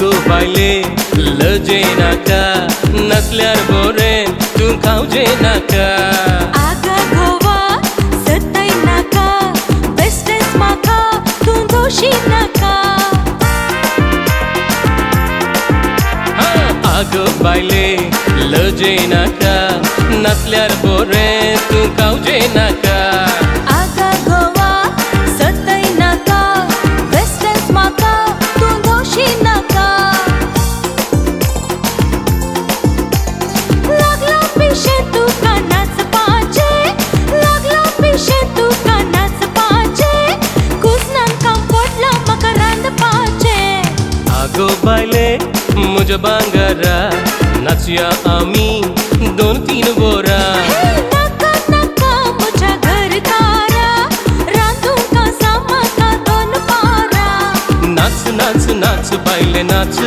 आगो बायले लजे नाका नसल्यार बोरें तूं खावचे नाका. आगा गोवा सतय नाका बेस्टेस म्हाका तूं दोशी नाका. आगो बायले लजे नाका नसल्यार बोरें तूं खावचे नाका. आगा गोवा सतय नाका बेस्टेस म्हाका तूं दोशी नाका. लागला पिशें तुका नाचपाचें, लागला पिशें तुका नाचपाचें, कुजनान काम पडलां म्हाका रांदपाचें. आगो बायले म्हज्या भांगरा नाचया आमी दोन तीन वरां. नाका नाका म्हज्या घरकारा, रांदूंक आसा म्हाका दोन पारां. नाच नाच नाच बायले नाच,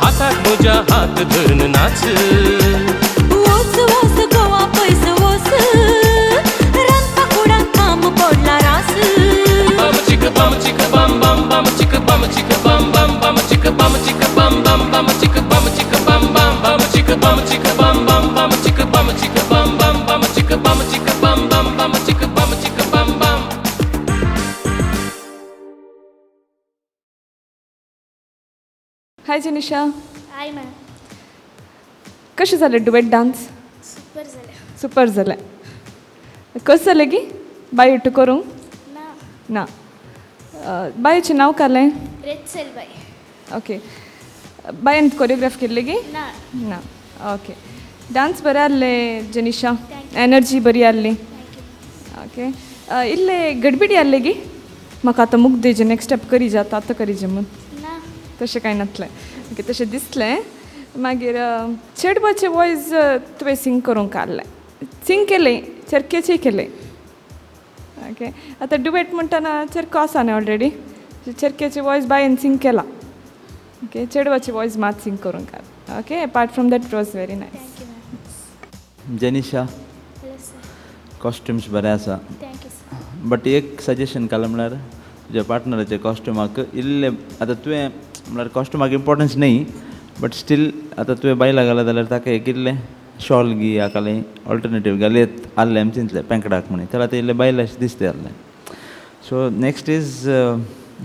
हाताक म्हज्या हात धरून नाच. वोस वोस गोवा पयस वोस, रांदपा कुडांत काम पडलां रास. बम चिक बम चिक बम बम बम चिक बम चिक बम बम बम चिक बम चिक बम बम बम चिक बम चिक बम बम बम चिक बम चिक बम बम बम चिक बम चिक बम बम बम चिक बम चिक बम बम बम चिक बम चिक बम बम. Hi Jenisha. Hi ma'am. कशें जालें डुएट डान्स? सुपर जालें. सुपर जालें. कशें जालें गी बाय उट्टू करूंक ना. ना. बायचें नांव काडलें? रेचल बाय. ओके. बायन कोरियोग्राफ केल्ली गी? ना. ना. ओके. डान्स बरें आहलें जेनिशा, एनर्जी बरी आहली. ओके. इल्लें गडबिडी आहलें गी म्हाका आतां मुग्ध हेजें नेक्स्ट स्टेप करी जाता आतां करी जे म्हूण? ना. तशें कांय नासलें. ओके, तशें दिसलें. मागीर चेडवाचें वॉयस तुवें सिंग करूंक आहलें, सिंग केलें, चरकेचें केलें. ओके. आतां डुएट म्हणटना चेरको आसा न्ही ऑलरेडी, चेरकेचें वॉयस बायन सिंग केलां. ओके, चेडवाचें वॉयस मात सिंग करूंक आहलें. Okay, apart from that it was very nice. Thank you ma'am. Jenisha, hello sir. Costumes बरे आसा. Thank you sir. But एक सजेशन काडलें म्हळ्यार तुज्या पार्टनराच्या कॉस्ट्युमाक इल्लें, आतां तुवें म्हळ्यार कॉस्ट्युमाक इम्पोर्टन्स न्ही बट स्टील आतां तुवें बायलां घाला जाल्यार ताका एक इल्लें शॉल गी या कालें ऑल्टरनेटीव घालयेत आहलें आमी चिंतलें पेंकडाक म्हण, जाल्यार आतां इल्लें बायलां अशें दिसता आहलें. So next is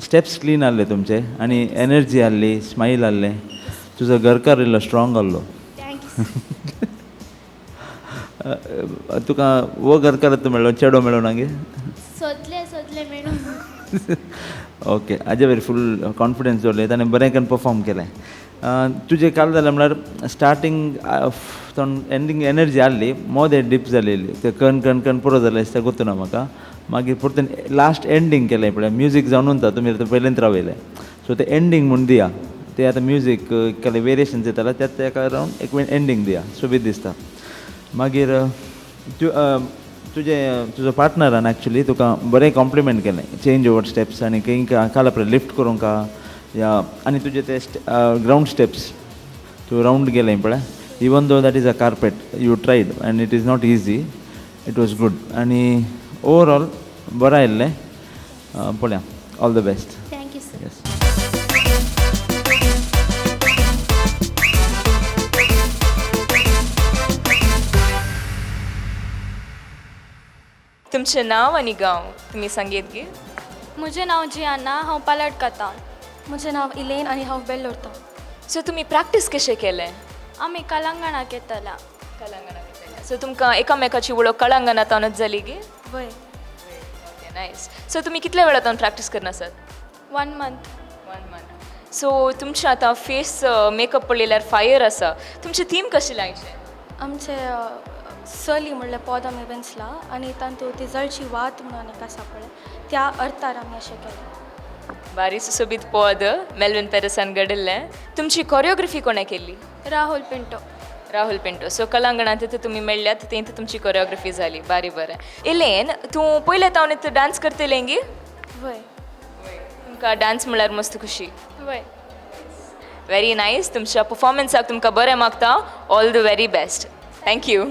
steps clean आहले तुमचे आनी एनर्जी आहली, स्मायल आहलें, तुजो घरकार इल्लो स्ट्रोंग आहलो. Thank you sir. तुका वो घरकार मेळ्ळो, चेडो मेळ्ळो ना गे? सोदलें सोदलें मेळूं. ओके, हाजे वयर फूल कॉन्फिडन्स दवरलें, ताणें बरें करून परफॉर्म केलें. तुजें काल जालें म्हळ्यार स्टार्टींग एंडींग एनर्जी आहली, मोदें डीप जालेली, तें कन कन कन पुरो जालें दिसता गोत्तू ना म्हाका. मागीर परतून लास्ट एंडींग केलें पळय, म्युजीक जावन उरता तुमी आतां पयलेंत रावयलें, सो तें एंडींग म्हूण दिया. तें आतां म्युजीक केलें वेरिएशन्स येताले त्यात तेका अरावंड एक एंडींग दिया, सोबीत दिसता. मागीर तुजें तुजो पार्टनरान एक्चुली तुका बरें कॉम्प्लिमेंट केलें, चेंज ओवर स्टेप्स आनी खंय काल पळय लिफ्ट करूंक या आनी तुजे ते ग्रावंड स्टेप्स तूं रावंड गेलें पळय, even though that is a carpet you tried and it is not easy, it was good. आनी ओवरऑल बरें आयिल्लें. पळया, all the best. Thank you sir. Yes. तुमचें नांव आनी गांव तुमी सांगयेत गे? म्हजें नांव जियाना, हांव पालटकाता. म्हजें नांव इलेन आनी हांव बेल्लोरता. सो तुमी प्रॅक्टीस कशें केलें? आमी कलांगणाक येतला. कलांगणाक येतल्या. सो तुमकां एकामेकाची वळख कलांगणांतूनच जाली गे? वय. Okay, nice. सो तुमी कितल्या वेळा तावन प्रॅक्टीस करना आसात? 1 मंथ. 1 मंथ. सो तुमचें आतां फेस मेकअप पळयल्यार फायर आसा, तुमचें थीम कशें लायचें? आमचें सली म्हणल्यार पद आमी वेंचलां आनी तातूंत ती जळची वात म्हणून एक आसा पळय, त्या अर्थार आमी अशें केलें. बारी सुसोबीत पद मेलविन पेरसान घडिल्लें. तुमची कोरियोग्राफी कोणें केल्ली? राहुल पिंटो. राहुल पिंटो. सो कलांगणांत तुमी मेळ्ळ्यात थंय तुमची कोरियोग्राफी जाली, बारी बरें. इलेन, तूं पयले तावन डान्स करतलें गी? वय. तुमकां डान्स म्हणल्यार मस्त खुशी? वय. Very nice. तुमच्या परफॉर्मन्साक तुमकां बरें मागता. All the very best. Thank you.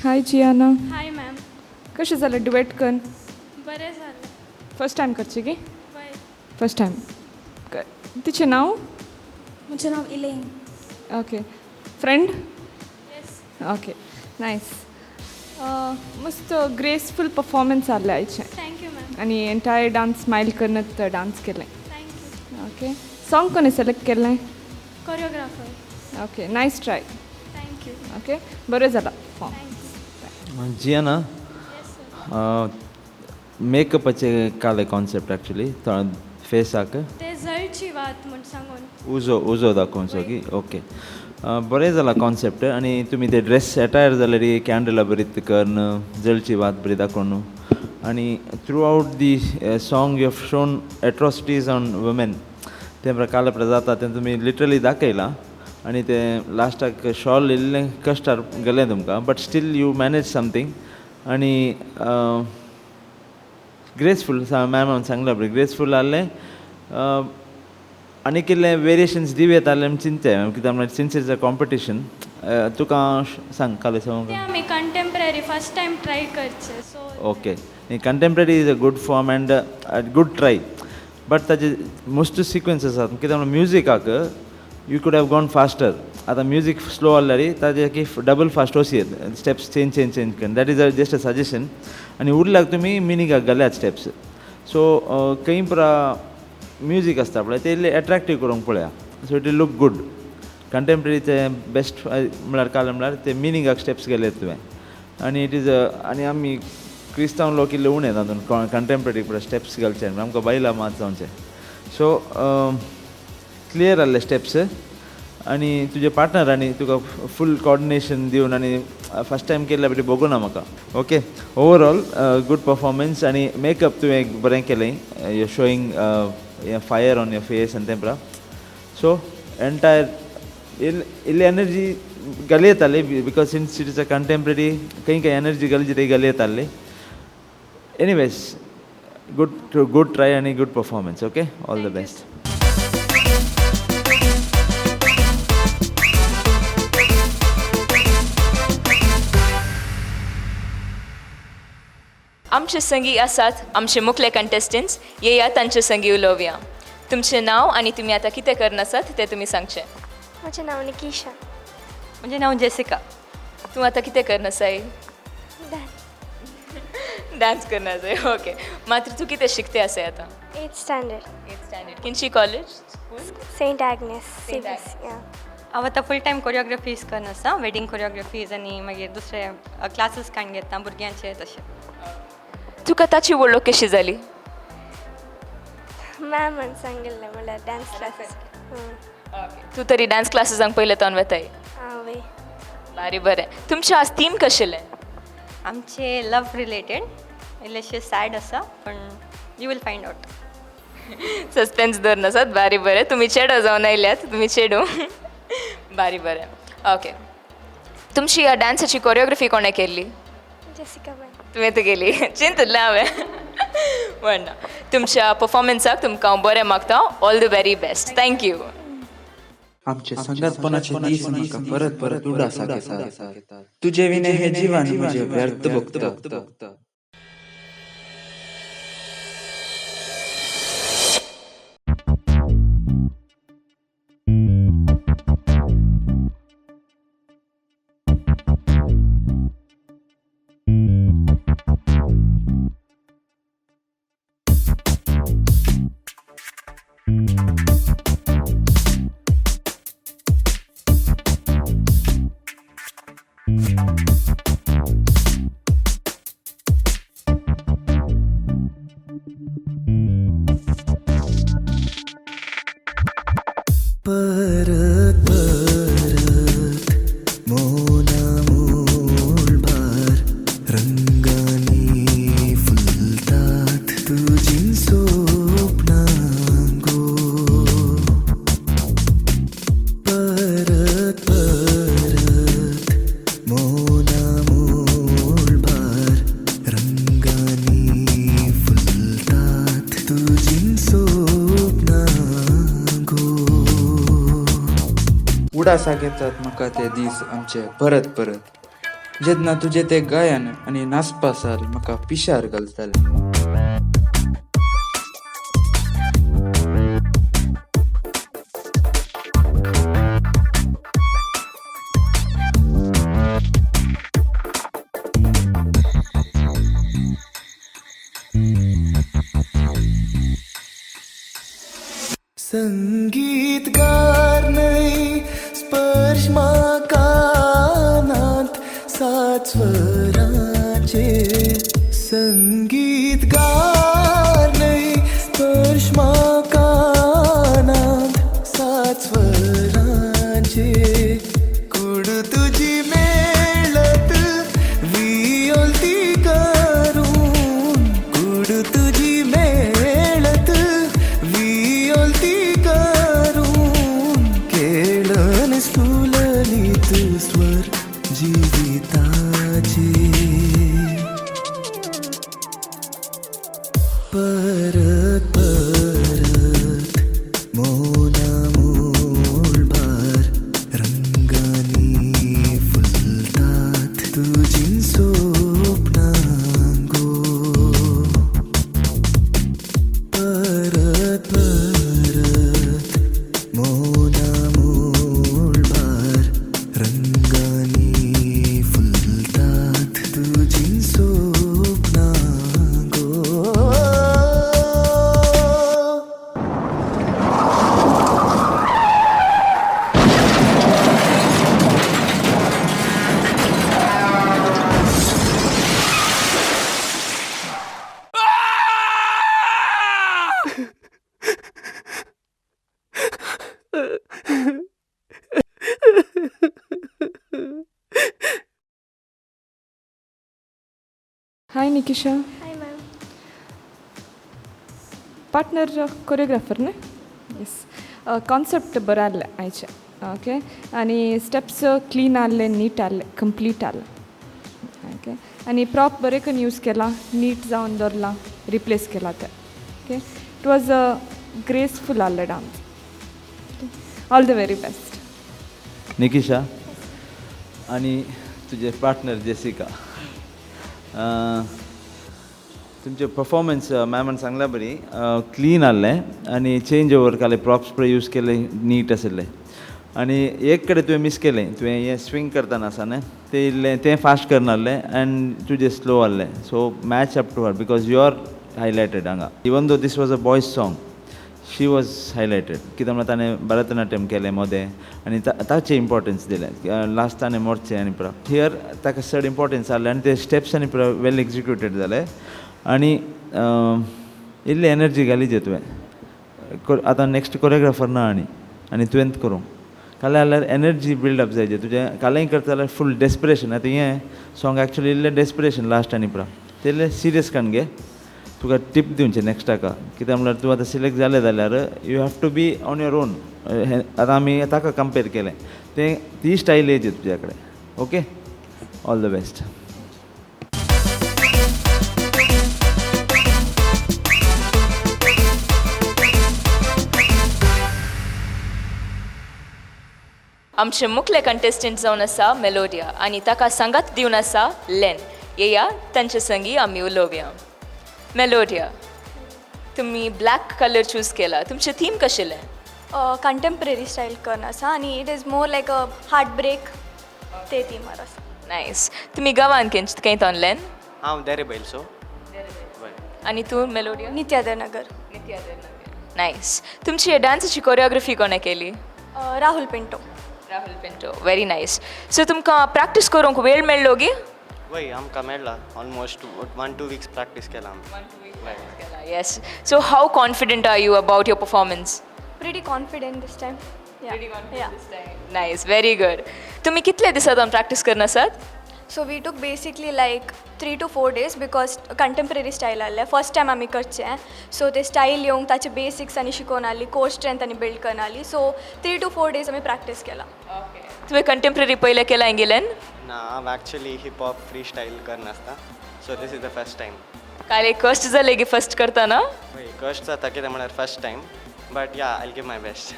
Hi Jiyana. Hi ma'am. कशें जालें डुएट करून? बरें जालें. फर्स्ट टायम करची की? वय. First time. तिचें नांव? म्हजें नांव इलेन. Okay, friend? Yes. Okay, nice. मस्त ग्रेसफूल परफॉर्मन्स आहलें आयचें. Thank you ma'am. आनी एंटायर डान्स स्मायल करनत डान्स केलें. Thank you. Okay, song कोणें सिलेक्ट केलें? Choreographer. Okay, nice try. Thank you. Okay, बरें जाला perform. Thank you. Jiyana, yes sir. मेकअपाचे काले कॉन्सेप्ट एक्चुली फेसाक? ते जळची वात म्हूण सांगून. उजो उजो दाखोवन सो की. ओके, बरें जाला कॉन्सेप्ट. आनी तुमी ते ड्रेस एटायर जाल्यार कॅन्डला बरी करून जळची वात बरी दाखोवन आनी throughout the song you have shown atrocities on women. तें काल जाता तें तुमी लिटरली दाखयलां आनी तें लास्टाक शॉल इल्लें कश्टार गेलें तुमकां, but still you manage something. आनी ग्रेसफूल मॅमान सांगलां पळय, ग्रेसफूल आहलें. आनीक इल्लें वेरिएशन्स दिवं येतालें म्हूण चिंतताय, कित्याक म्हळ्यार सिन्स it's a competition. तुका सांग काल सांग. ते आमी कंटेम्पररी फर्स्ट टायम ट्राय करचे so. Okay, contemporary is a good form and good try, but ताजे मोस्ट सिक्वन्स आसात कित्याक म्हणल्यार म्युजिकाक you could have gone faster. आतां म्युजीक स्लो आहल्यार ताजे की डबल फास्ट वचूं येत, स्टेप्स चेंज चेंज चेंज करून. That is a just a suggestion. आनी उरल्याक तुमी मिनिंगाक घाल्यात स्टेप्स, सो खंय पुरा म्युजीक आसता पळय ते इल्लें एट्रेक्टीव करूंक पळया, so it will look good. कंटेम्पररीचे best म्हळ्यार काल म्हळ्यार ते मिनिंगाक स्टेप्स गेले तुवें आनी it is. आनी आमी क्रिस्तांव लोक इल्ले उणें तातूंत कंटेम्पररी पळय स्टेप्स घालचे, आमकां बायलां मात जावचें. सो क्लियर आहले स्टेप्स आनी तुजे पार्टनर आनी तुका फूल कॉर्डिनेशन दिवन आनी फर्स्ट टायम केल्ल्या बरी भोगूना म्हाका. Okay, overall good performance. आनी मेकअप तुवें बरें केलें, you showing fire on your face आनी तें पळय. सो एंटायर इल्ली एनर्जी घाली येताली because since it is a contemporary खंय खंय एनर्जी घालची ती घाली येताली. एनीवेज, गूड गूड ट्राय आनी good performance. Okay, all the best. आमचे संगी आसात आमचे मुखले कंटेस्टंट्स, येया तांचे संगी उलोवया. तुमचें नांव आनी तुमी आतां कितें करना आसात तें तुमी सांगचें. म्हजें नांव निकिशा. म्हजें नांव जेसिका. तूं आतां कितें करना आसाय? डान्स. डान्स करना आसाय. ओके, मात्र तूं कितें शिकते आसाय आतां? Eighth standard. Eighth standard. खंयची college? Saint Agnes. Saint CBS. हांव आतां फूल टायम कोरियोग्राफीज करन आसा, वेडींग कोरियोग्राफीज आनी मागीर दुसरे क्लासीस काडून घेता भुरग्यांचे तशें. तुका ताची वळख कशी जाली? मॅमान सांगिल्लें म्हणल्यार डान्स क्लासीस. तूं तरी डान्स क्लासीसांक पयलें तोन वेताय? आं वय. बारी बरें. तुमचें आज थीम कशेलें? आमचे लव रिलेटेड, इल्लेशें सॅड आसा पूण you will find out. Suspense दवर आसात. बारी बरें, तुमी चेडो जावन आयल्यात, तुमी चेडूं. बारी बरें. ओके, तुमची ह्या डान्साची कोरियोग्राफी कोणें केल्ली? Jessica ma'am. तुवें त केली, चिंतलें हांवें म्हणना. तुमच्या परफॉर्मन्साक तुमकां हांव बरें मागता. All the very best. Thank you. आमचे सांगातपणाचे दीस म्हाका परत परत उडासाक येतात. तुजे विणे हे जीवन म्हजें व्यर्थ भोगता. परत परत मोना मूळबार रंगांनी फुलतात तुजी स्वप्नां गो. परत परत मोना मूळबार रंगांनी फुलतात तुजी स्वप्नां गो. उडासाक येतात म्हाका ते दीस आमचे परत परत. जेन्ना तुजें तें गायन आनी नाचपा साल म्हाका पिशार घालतालें. संगीतकार न्हय स्पर्श कानांत सात स्वरांचे, संगीतकार न्हय स्पर्श कानांत सात स्वरांचे, कूड तुजी मेळत वियोलती करून, कूड तुजी मेळत वियोलती करून, केळन सुललित स्वर जिविताचे, परत परत मौना मोळबार रंगांनी फुलतात तुजीं स्वप्नां गो, परत परत मौना मोळबार रंगांनी फुलतात तुजीं स्वप्नां गो. Hi Nikisha. Hi ma'am. Partner choreographer न्ही? येस. कॉन्सेप्ट बरें आहलें आयचें, ओके, आनी स्टेप्स क्लीन आहले, नीट आहले, कंप्लीट आहले, ओके, आनी प्रॉप बरें करून यूज केला, नीट जावन दवरलां, रिप्लेस केला तें, okay. It was a graceful आहलें dance. All the very best. Nikisha आनी तुजे पार्टनर जेसिका, तुमचे परफॉर्मन्स मॅमान सांगल्या बरी क्लीन आहलें आनी चेंज ओवर काले प्रॉप्स पळय यूज केले नीट आशिल्ले, आनी एक कडेन तुवें मीस केलें, तुवें हें स्विंग करतना आसा न्हय तें इल्लें तें फास्ट करना आहलें एंड तुजें स्लो आहलें, so match up to her because you are highlighted हांगा. Even though this was a boys song, she was highlighted, कित्याक म्हळ्यार ताणें भरतनाट्यम केलें मदें आनी ताचें इम्पोर्टन्स दिलें लास्ट ताणें मोडचें आनी पुरो here ताका चड इम्पोर्टन्स आहलें आनी ते स्टेप्स आनी पुरो वेल एक्जिक्युटेड जाले आनी इल्ली एनर्जी घाली जे तुवें. आतां नेक्स्ट कोरियोग्राफर ना आनी आनी तुवेंच करूंक काल्यार जाल्यार एनर्जी बिल्डअप जाय जे तुजें काल्याय करता जाल्यार फूल डेस्परेशन. आतां हें सॉंग एक्चुअली इल्लें डेस्परेशन लास्ट आनी पुरो तें इल्लें सिरियस करून घे, तुका टीप दिवचें नेक्स्टाका, कित्याक म्हणल्यार तूं आतां सिलेक्ट जालें जाल्यार you have to be on your own. आतां आमी ताका कंपेर केलें तें ती स्टायल येयची तुज्या कडेन. Okay, all the best. आमचे मुखले कंटेस्टंट जावन आसा मेलोडिया आनी ताका सांगात दिवन आसा लेन. येया तांचे संगी आमी उलोवया. मेलोडिया, तुमी ब्लॅक कलर चूज केला, तुमचें थीम कशें? कंटेम्पररी स्टायल करून आसा आनी it is more like a heart break ते थीमार आसा. नायस. तुमी गांवान खंय तोनलेन? हांव देरे बैलसो. आनी तूं मेलोडिया? नित्यादर नगर. नायस. तुमची डान्साची कोरियोग्राफी कोणें केली? Rahul Pinto. Rahul Pinto, very nice. So तुमकां प्रॅक्टीस करूंक वेळ मेळ्ळो गी? वय, आमकां मेळ्ळा ऑलमोस्ट 1-2 वीक्स प्रॅक्टीस केला आमी. Yes. So how confident are you about your performance? Pretty confident this time. Pretty confident this time. Nice, very good. तुम्ही कितले दिसात प्रॅक्टीस करना आसात? So we took basically like 3 to 4 days because contemporary style आहलें first time आमी करचें, so ते style येवंक ताचे बेसिक्स आनी शिकोवन आहली, कोर स्ट्रेंथ आनी बिल्ड करन आहली, सो 3 to 4 days आमी प्रॅक्टीस केला. तुवें कंटेम्पररी पयलें केलां इंगिलेन? ना, हांव actually hip hop free style करनासता, so this is the first time. काल एक कश्ट जाले गी फर्स्ट करतना? वय, कश्ट जाता कितें म्हळ्यार first time, but yeah I give my best.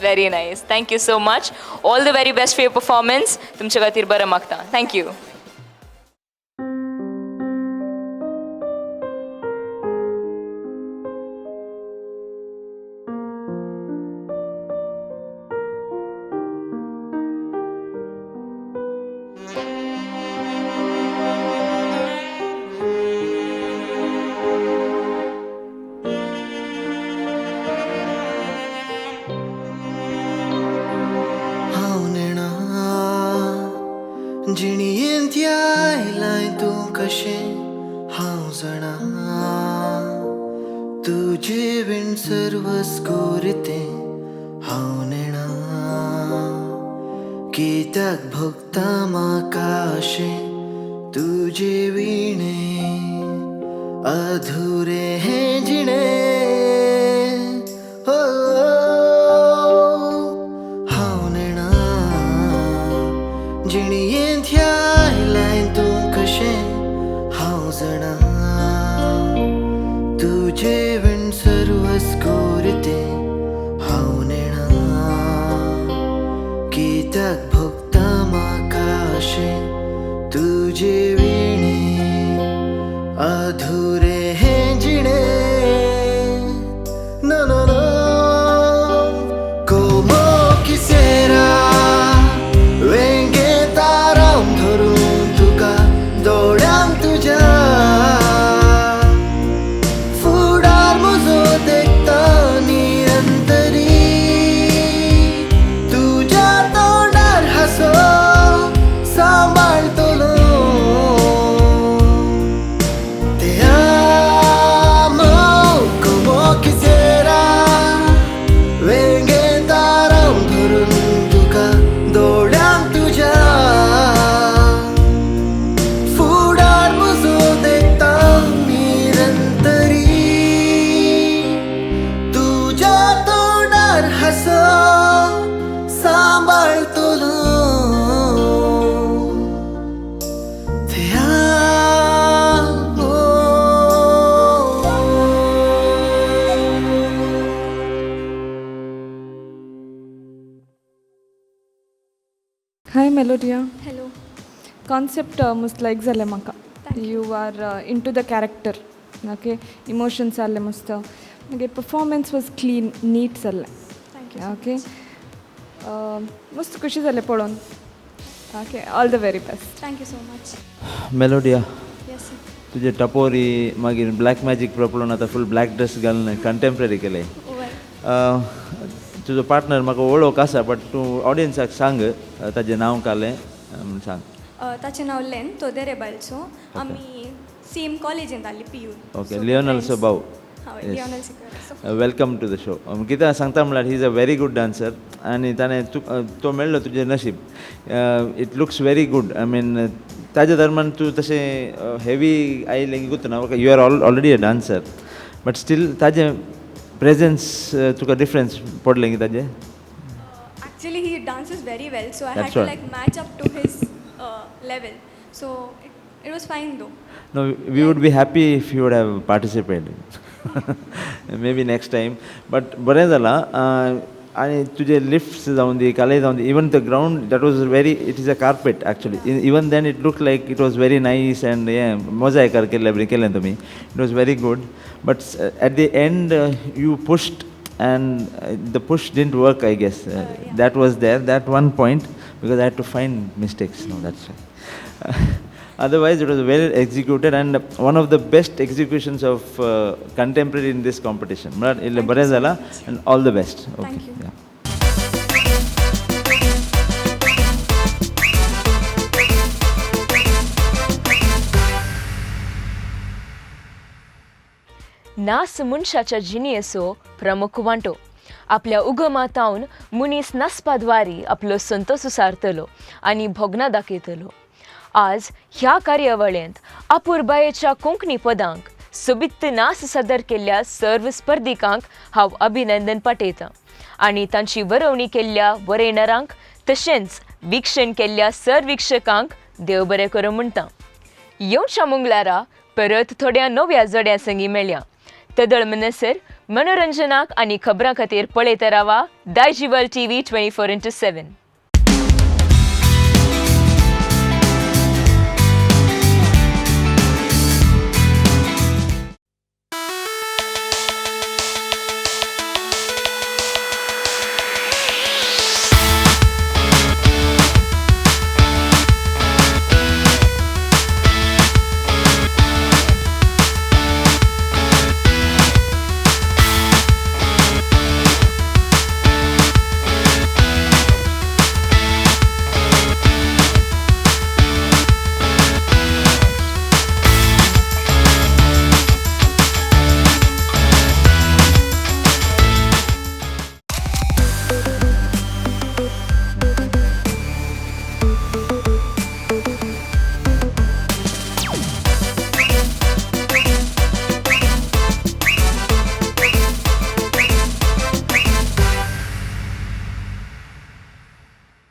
Very nice. Thank you so much. All the very best for your performance. तुमचे खातीर बरें मागता. Thank you. हांव नेणा जिणयेंत आयलाय तूं कशें हांव जाणा तुजे विण सर्वस कोरतें हांव नेणा कित्याक भोगता म्हाका अशें तुजे विणे अधुरे हें जिणें हो. हांव नेणा जिणयेंत आयलाय तूं कशें हांव जाणा तुजे विण सर्वस कोरतें हांव नेणा कित्याक भोगता म्हाका अशें तुजे विणे अधुरे हें जिणें. No, no, no. Como quisiera वेंगेंत रावन धरून तुका दोळ्यांत तुज्या फुडार म्हजो देखता निरंतरी तुज्या तोंडार हांसो सांबाळटलो. Te amo como quisiera वेंगेंत रावन धरून तुका दोळ्यांत तुज्या फुडार म्हजो देखता निरंतरी तुज्या तोंडार हांसो सांबाळटलो. Te amo. Hi Melodia. Hello. Concept मस्त लायक जालें म्हाका. You are into the character, okay. Emotions आहले मस्त. मागीर परफॉर्मन्स वॉज क्लीन, नीट जाल्लें. Thank you. Okay, मस्त खुशी जालें पळोवन. Okay, all the very best. Thank you so much. Melodia. Yes sir. तुजे टपोरी मागीर ब्लॅक मॅजीक पळोवन आतां फूल ब्लॅक ड्रेस घालून कंटेम्प्ररी केलें. तुजो पार्टनर म्हाका वळख आसा, बट तूं ऑडियन्साक सांग, ताजें नांव कालें म्हूण सांग. ताचें नांव लेन तोदेरे बायलचो. आमी सेम कॉलेजींत आहली पी यू. ओके, लियोनलचो भाव. हय, Lionel Sequeira. Welcome to the show. कित्याक सांगता म्हणल्यार, he is a very good dancer आनी ताणें तो मेळ्ळो तुजें नशीब. It looks very good. I mean, ताज्या दरम्यान तूं तशें हेवी आयलें की ना, you are already a dancer, but still ताजें प्रेजन्स तुका डिफरन्स पडलें की ताजें? Actually, he dances very well, so I That's had to what. Like match up to his level. So it was fine though. No, we would be happy if you would have participated. Maybe next time. But बरें जालां. आनी तुजे lifts जावन दी, काले जावन दी, even the ground that was very, it is a carpet actually, even then it look like it was very nice and हें मोजायकार केल्ले बरें केलें तुमी. It was very good, but at the end you pushed and the push didn't work, I guess. That was there, that one point, because I had to find mistakes. No, that's right. Otherwise, it was well executed and one of the best executions of contemporary in this competition. म्हळ्यार इल्लें बरें जालां and all the best. Okay. Thank you. Yeah. नास मनशाच्या जिणेचो प्रमुख वांटो. आपल्या उगमातावन मनीस नाचपाद्वारी आपलो संतोष सारतलो आनी भोगना दाखयतलो. आज ह्या कार्यावळींत अपुरबायेच्या कोंकणी पदांक सोबीत नास सादर केल्ल्या सर्व स्पर्धिकांक हांव अभिनंदन पाठयतां आनी तांची बरोवणी केल्ल्या वरयणारांक तशेंच वीक्षण केल्ल्या सर वीक्षकांक देव बरें करूं म्हणटा. येवच्या मंगळारा परत थोड्या नव्या जोड्या संगी मेळया. तदळ म्हणसर मनोरंजनाक आनी खबरां खातीर पळयत रावा Daijiworld TV 24x7.